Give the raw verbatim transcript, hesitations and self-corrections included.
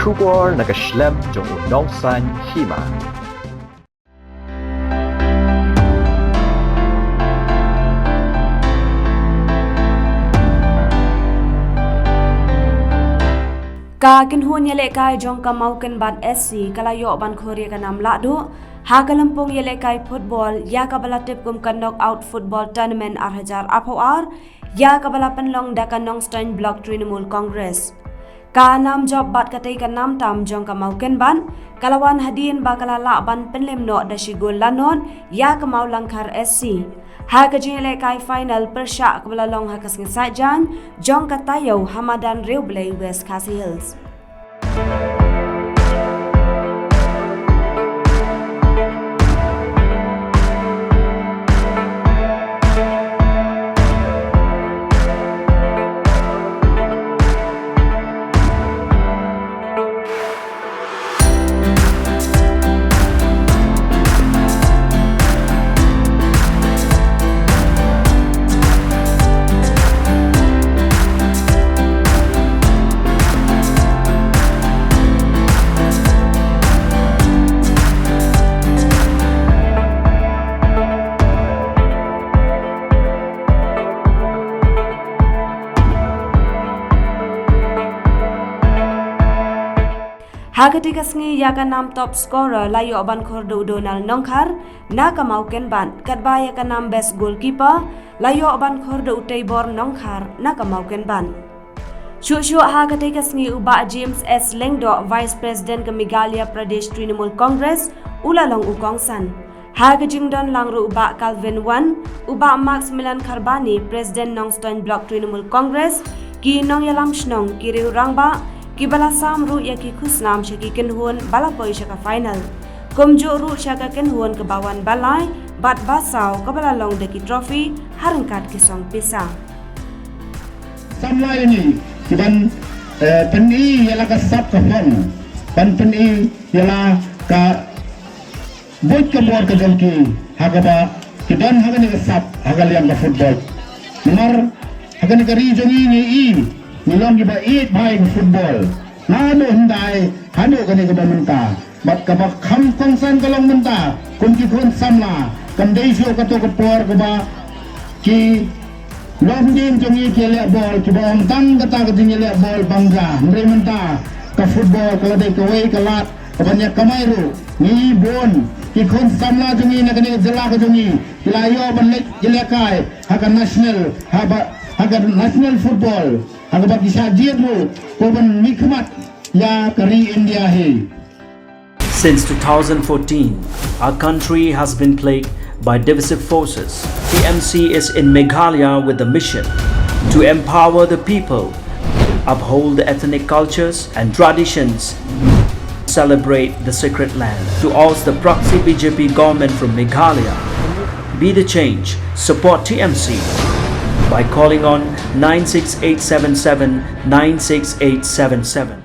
Khubor na ka shlem jong u nongsan hima. Ka kynhun ïalehkai jong ka Mawkinbat S C ka la ïoh ban khur ïa ka nam lahduh ha ka lympung ïalehkai football ïa kaba la tip kum ka Knockout Football Tournament ar hajar arphew ar, ïa kaba la pynlong da ka Nongstoiñ Block Trinamool Congress. Ka nam jop bad katei ka nam tam jong ka Mawkinbat ka la wan hadien ba ka la lah ban pynlem noh da shi gol lanot ïa ka Mawlangkhar S C ha ka jingïalehkai final pyrshah kaba la long ha ka sngi Saitjaiñ jong ka taïew ha madan Riewblei, West Khasi Hills. Ha katei ka sngi ïa ka nam top scorer la ïoh ban khur da u Donald Nongkhar na ka Mawkinbat, katba ïa ka nam best goalkeeper la ïoh ban khur da u Teibor Nongkhar na ka Mawkinbat. Shuh shuh ha katei ka sngi u Bah James S Lyngdoh, Vice President ka Meghalaya Pradesh Trinamool Congress, u la long u kongsan. Ha ka jingdon lang ruh u Bah Calvin Wan, u Bah Maximilian Kharbani, President Nongstoiñ Block Trinamool Congress, ki nongïalam shnong, ki riew rangbah, kiba la sam ruh ïa ki khusnam sha ki kynhun ba la poi sha ka final. Kumjuh ruh sha ka kynhun kaba wan ba lai bad ba saw kaba la long da ki trophy ha ryngkat ki song pisa. Samla ïa ngi ki ban, eh, pyni ïa la ka sap ka phong, ban pyni ïa la ka buit ka bor ka jong ki ha kaba ki don ha kane ka sap ha ka liang ka football. Namar ha kane ka ri jong ngi ngi i ngi long kiba ïeit bha ïa ka football. Naduh hyndai haduh kane kaba mynta. Bad kaba kham kongsan ka long mynta kum ki khun samla, kam dei shuh kato ka por kaba ki longdien jong ngi ki leh bol, kiba ong tang kata ka jingïaleh bol bang ja. Hynrei mynta ka football ka la dei kawei ka lad kaban ïa kamai ruh. Ngi bun ki khun samla jong ngi na kane ka jylla ka jong ngi ki la ïoh ban leit ïalehkai ha ka national, ha ba, ha ka national football, ha kaba ki shah jied ruh ko ban mihkhmat ïa ka ri India hi. Since two thousand fourteen, our country has been plagued by divisive forces. T M C is in Meghalaya with the mission to empower the people, uphold the ethnic cultures and traditions, celebrate the sacred land, to oust the proxy B J P government from Meghalaya. Be the change. Support T M C by calling on nine six eight seven seven nine six eight seven seven.